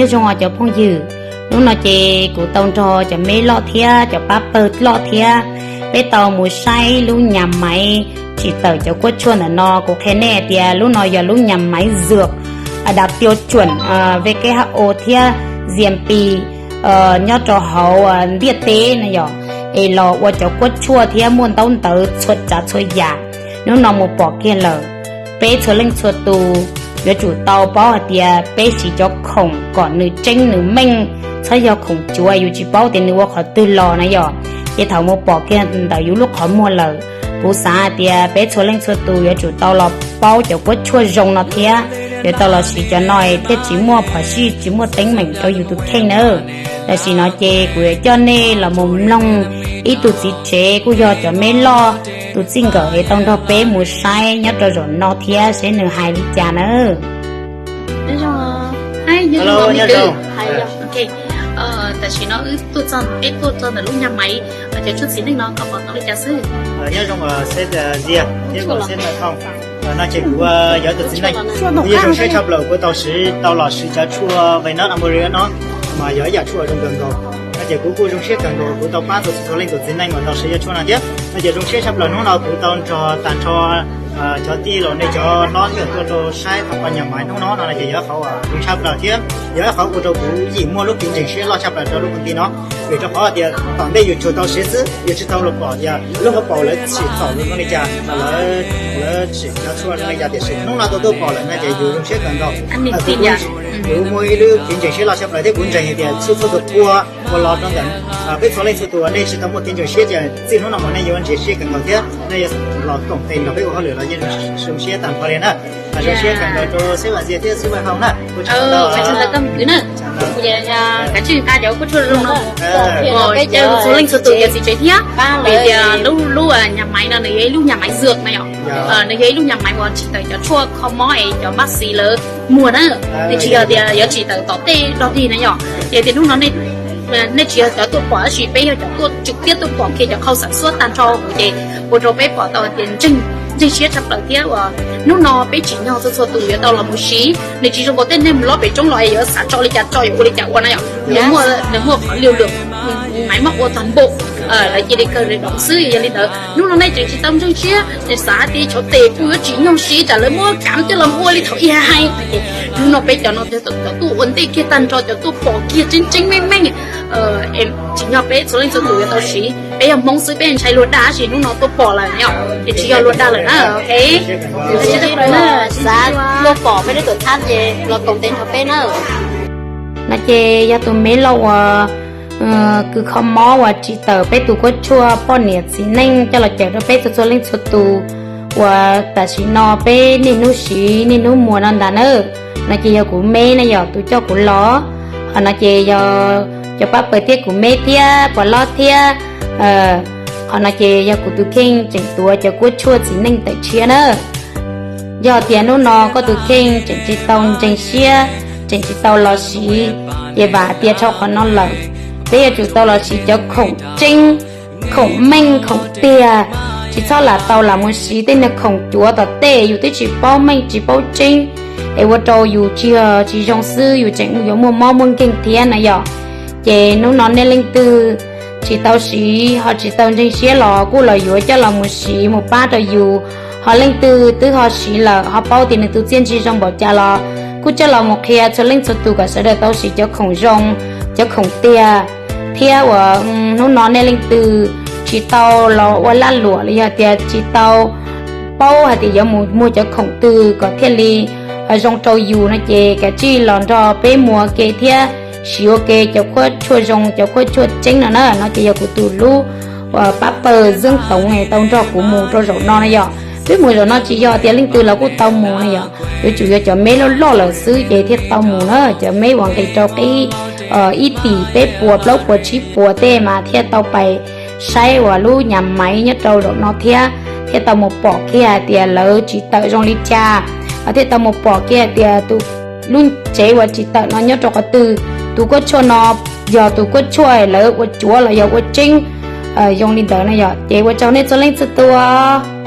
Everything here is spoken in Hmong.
Nyob zoo os cov phooj ywg, hnub no ces kuv tau nrog cov me loj thiab cov pab pawg loj thiab, peb tau mus saib lub nyas maiv tsim tawm cov kuab tshuaj ntawm no. Kuv qhia nej tias lub no yog lub nyas maiv zws, dab tiau tsuam, W K H O thiab Z M P nyob rau hauv ntiaj teb no yog, es los ua cov kuab tshuaj thiab muaj ntaub ntawv txhua tsav txhua yam. Hnub no mus pom kiag lawm, peb txhua leej txhua tus yuav tsum tau paub hais tias peb siv cov khoom kom nws tseeb nws meej, txhob yog khoom cuav yus tsis paub tias nws ua qhov twg los na yom. Ces thaum mus pom kiag ntawm yus lub qhov muag lawm, kuv xav hais tias peb txhua leej txhua tus yuav tsum tau los paub cov kuab tshuaj zoo no thiab yuav tau los siv cov no thiaj tsis muaj phom sij tsis muaj teeb meem rau yus tus kheej nawb. Tam sim no ces kuv yuav coj nej los mus mloog ib tug txiv tsev kuj yog cov me loj tus txij nkawm es tau nrog peb mus saib nyob rau zaum no thiab seb nws hais li cas nawb. Tam sim no wb tuaj txog, peb tuaj txog ntawm lub nyas maiv cov tshuaj txiv neej no koj pom tau li cas xwb? Nyob zoo seb Zias thiab seb Naj Thoo. No ces kuv yog tus txiv neej, kuv yeej zoo siab tshaj plaws kuv tau siv, tau los siv cov tshuaj Venom Armoury no, mas yog ib yam tshuaj zoo kawg nkaus. No ces kuv kuj zoo siab kawg nkaus kuv tau pab tau txhua leej txhua txiv neej uas tau siv cov tshuaj no thiab. No ces zoo siab tshaj plaws hnub no kuv tau nrog tag nrho cov tij laug nej cov hlob tuaj rau saib tham pab nyas maiv hnub no no ces yog qhov zoo tshaj plaws thiab yog qhov ua rau kuv yim muaj lub kev ntseeg siab loj tshaj plaws rau lub koom tij no. Vim rau qhov tias tom ntej yus tsuas tau siv xwb, yus tsis tau los pom tias lub hauv paus lawv tsim txom zoo li cas, lawv tsim cov tshuaj zoo li cas, tiam sis hnub no tau tuaj pom lawm no ces yus zoo siab kawg nkaus. Kuv muaj ib lub kev ntseeg siab loj tshaj plaws thiab kuv ntseeg tias txhua txhua tus pua uas los rau ntawm peb txhua leej txhua tus uas nej tsis tau muaj kev ntseeg siab ces txij hnub no mus nej yuav ntseeg siab kawg nkaus thiab nej yuav los koom tes nrog peb ua hauj lwm los yeej zoo siab tag nrho li na. Zoo siab kawg nkaus rau seb Vam Zias thiab seb Vaj Hau na. Kav tsij nqa cov kuab tshuaj zoo no mus pom peb cov txhua leej txhua tus cov txiv tsev thiab, vim tias lub nyas maiv no nws yog ib lub nyas maiv zws na yom. Nws yog ib lub nyas maiv uas tsim tawm cov tshuaj kho mob es cov npab xis lawv muag na. Nws tsis yog tias yuav tsim tawm tom tej dog dig na yom. Ces tias hnub no nej tsis yog cov tuaj pom tab sis peb yog cov tuaj tswm tiab tuaj pom kiag cov khau xam xuab tag nrho ces ua rau peb pom tau tias ntseeg siab tshaj plaws thiab uas hnub no peb tsim nyog txhua txhua tus yuav tau los mus siv. Nws tsis zoo nkaus tej neeg mus lob pem roob los es yuav xav tso li cas tso, yuav ua li cas ua na yom. Nws muaj qhov liu lwm, maiv maj ua tag npaum, lawv cia li kawg li doos xwb. Yog li ntawd hnub no nej tseem tsis tau ntseeg siab, nej xav hais tias tsov tes kuj yuav tsim nyog siv tsam lawv muab kav coj los ua li thaum ib hais hais. Hnub no peb cov no cov tuaj ua ntej kiag tag nrho, cov tuaj pom kiag tseeb tseeb meej meej, tsim nyog peb txhua leej txhua tus yuav tau siv. Peb yog Hmoob xwb peb ntshai luag dag tab sis hnub no tuaj pom lawm yom, ces tsis yog luag dag lawm na. Ok, xav tuaj pom peb lub tuam thab ces los koom tes nrog peb na. No ces yog tus me lauj uas kws kho mob uas tsim tawm peb tus kuab tshuaj poj niam txiv neej coj los cawm rau peb txhua txhua leej txhua tus uas tam sim no peb niaj hnub siv niaj hnub muag no ntag na. No ces yog kuv me na yom, tus coj kuv los. Qhov no ces yog cov pab pawg thiab kuv me thiab pog hlob thiab. Qhov no ces yog kuv tus kheej tseem tuav cov kuab tshuaj txiv neej tawm tshiab na. Yog tias hnub no koj tus kheej tseem tsis tau ntseeg siab, tseem tsis tau los siv, ces vam tias dhau qhov no lawm, peb yuav tsum tau los siv cov khoom tseeb, khoom meej khoom tiag, tsis txhob lam tau lam mus siv tej niag khoom cuav tom tej yus twb tsis paub meej tsis paub tseeb, es ua rau yus tsis yog tsis zoo xwb yus tseem yuav muaj mob muaj nkeeg thiab na yom. Ces hnub no nej leej twg tsis tau siv ho tsis tau ntseeg siab los kuj los yuav coj los mus siv mus pab rau yus, ho leej twg twb ho siv lawm ho paub tias nws tus txiaj ntsig zoo npaum cas los kuj coj los mus qhia txhua leej txhua tus kom sawv daws tau siv cov khoom zoo, cov khoom tiag. Thiab uas hnub no nej leej twg tsis tau los ua lag luam los yog tias tsis tau paub hais tias yuav mus muag cov khoom twg kom thiaj li zoo rau yus no ces kav tsij los nrog peb muag ua ke thiab siv ua ke cov kuab tshuaj zoo cov kuab tshuaj tseeb no na. No ces yog kuv tus lub uas pab pawg Zeeb Toov tau nrog kuv mus rau zaum no na yom. Twb mus zaum no tsis yog tias leej twg los kuj tau mus na yom, yuav tsum yog cov me loj loj lawm xwb ces thiaj tau mus na. Cov me uas nqis rau qib ib tim peb puas plaub puas tsib puas tej mas thiaj tau pais saib uas lub nyas maiv nyob rau zaum no thiab, thiaj tau mus pom kiag hais tias lawv tsis tawm zoo li cas, thiaj tau mus pom kiag hais tias tus lub tsev uas tsis tawm no nyob rau qhov twg, tus kuab tshuaj no yog tus kuab tshuaj lawv ua cuav los yog ua tseeb zoo li ntawd na yom. Ces ua tsaug nej txhua leej txhua tus.